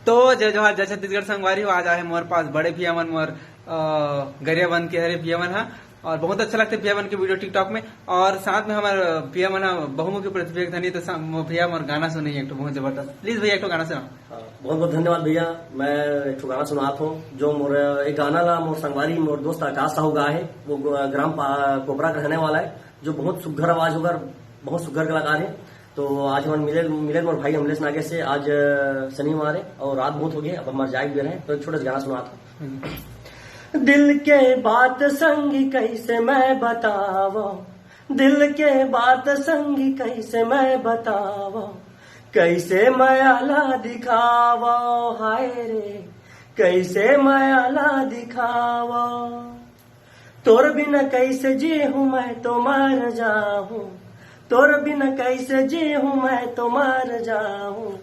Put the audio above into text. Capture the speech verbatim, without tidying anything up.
तो जय जोहार, जय छत्तीसगढ़ संगवारी हो। आज आए मोर पास बड़े भैया मन, मोर अ, गरिया बन के हरे भैया मन हा। और बहुत अच्छा लगता है भैया मन के वीडियो TikTok में। और साथ में हमारे भैया मन हा बहुमुखी प्रतिभा के धनी, तो सा-, मो-, भैया मोर गाना सुनाइए एक ठो बहुत जबरदस्त। प्लीज भैया एक ठो गाना सुनाओ। हाँ, बहुत बहुत धन्यवाद भैया। मैं एक ठो गाना सुनात हूँ, जो मोर एक गाना ला मोर संगवारी, मोर दोस्त आकाश साहू गाए है। वो ग-, ग्राम पा-, कोपरा का रहने वाला है, जो बहुत सुघर आवाज होकर बहुत सुघर कलाकार है। तो आज हमन मिले, मिले मोर भाई अमलेश नागेश से। आज, अ, शनिवार है और रात बहुत हो गई, अब हमारे जाए के बेरा है, तो छोटे से गाना सुनात हूँ। दिल के बात संगी कैसे मैं बतावो, दिल के बात संगी कैसे मैं बतावो, कैसे मया ला दिखावो, हाय रे, कैसे मया ला दिखावो। तोर बिना कैसे जी हूँ मैं तो मर जाऊँ, तोर बिना कैसे जी हूँ मैं तो मर जाऊँ।